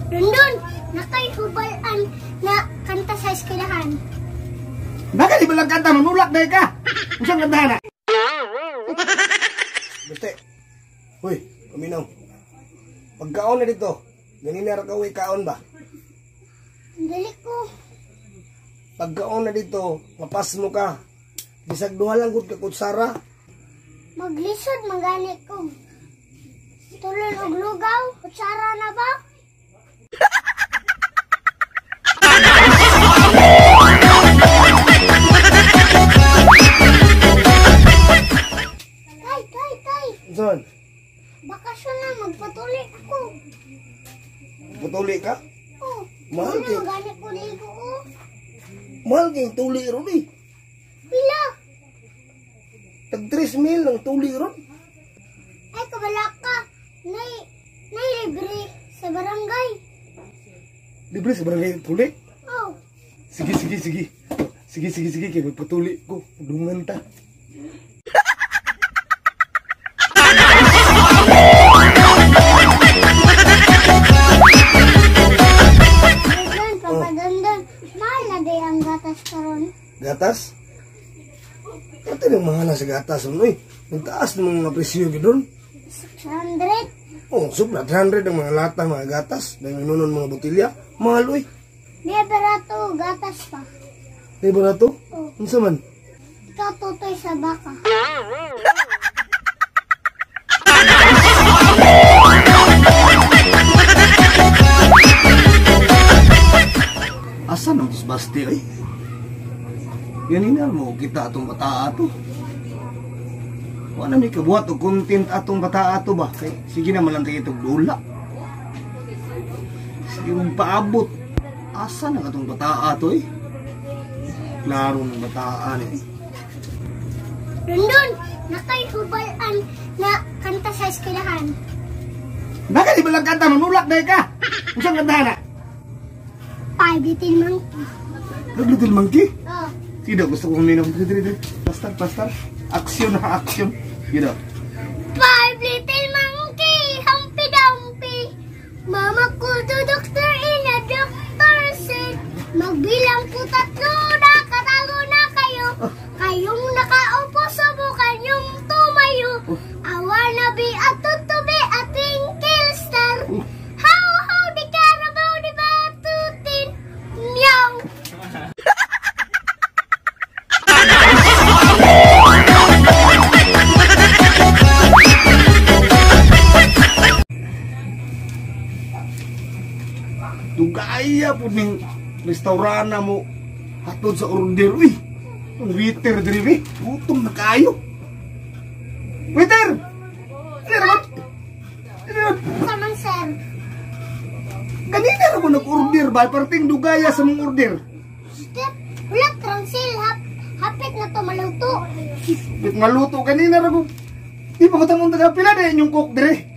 Dundun, nakay hubalan na kanta sa eskwelahan. Bakit di ba lang kanta? Manulak na ka! Usang kantahan na? Basta. Uy, paminaw. Pagkaon na dito, ganina ra ka uwi kaon ba? Dali ko. Pagkaon na dito, mapas mo ka. Bisag duha lang gud ka kutsara. Maglisod mangani ko. Tulon og lugaw, kutsara na ba? Tay, tay, tay. Unsa? Bakasyon na, magpatuli ako. Putuli ka? Oh, Mahal ano kay- gani ko ligo oh. Mahal kay tuli ron eh. Pila? Tag 3 mil ang tuli ron. Ay, kabala ka. Nay, nay libre sa barangay. Libre sa barangay tuli. Oh, Sige, sige, sige. Sige, sige, sige. Kaya magpatuli ko. Dungan ta. Dundun, Papa Dundun. Mahal na day ang gatas karon. Gatas? Ito yung mahal na sa gatas. Ano eh? Nagtaas ng mga presyo gidon. 600. Oh, sobra. 300 ang mga lata, mga gatas. Dahil nunon mga botilya. Mahal, uy. May barato, gatas pa. Di ba na to? Oh. Unsa man? Ikaw tutoy sa baka. Asa nang tos basti ay? Yan inal mo kita atong bataa ato. Wala mi kabuhat og content atong bataa ato ba? Kay sige na man lang tayo itong dula. Sige mong paabot. Asa na atong bataa ato eh? Klaro ng bataan eh. Dundun, nakay hubalan na kanta sa eskwelahan. Bakit di ba lang kanta? Manulak na ka! Usang kantahan na? Five little monkey. Nag Little Monkey? Oh, Sige daw, gusto kong uminom. Dili, dili, dili. Pastar, pastar. Aksyon na aksyon. Sige daw. Five little monkey, humpy dumpy. Mama called the doctor in a doctor said, magbilang po tatlo, nakatago na kayo. Kayong nakaupo, subukan yung tumayo. I wanna be a tutubi, a twinkle star. How, how, di karabaw, di batutin. Meow. Dugaya po ning restaurant mo hatod sa order. Uy, ang waiter diri be. Gutom na kayo. Waiter! Diri naman. Diri naman. Samang sir. Ganina ra mo nag-order ba? Parting dugaya sa mong order. Step, wala transil, hapit na to maluto. Bit maluto kanina ra ko. Di pa ko tamong taga pila na inyong cook dire.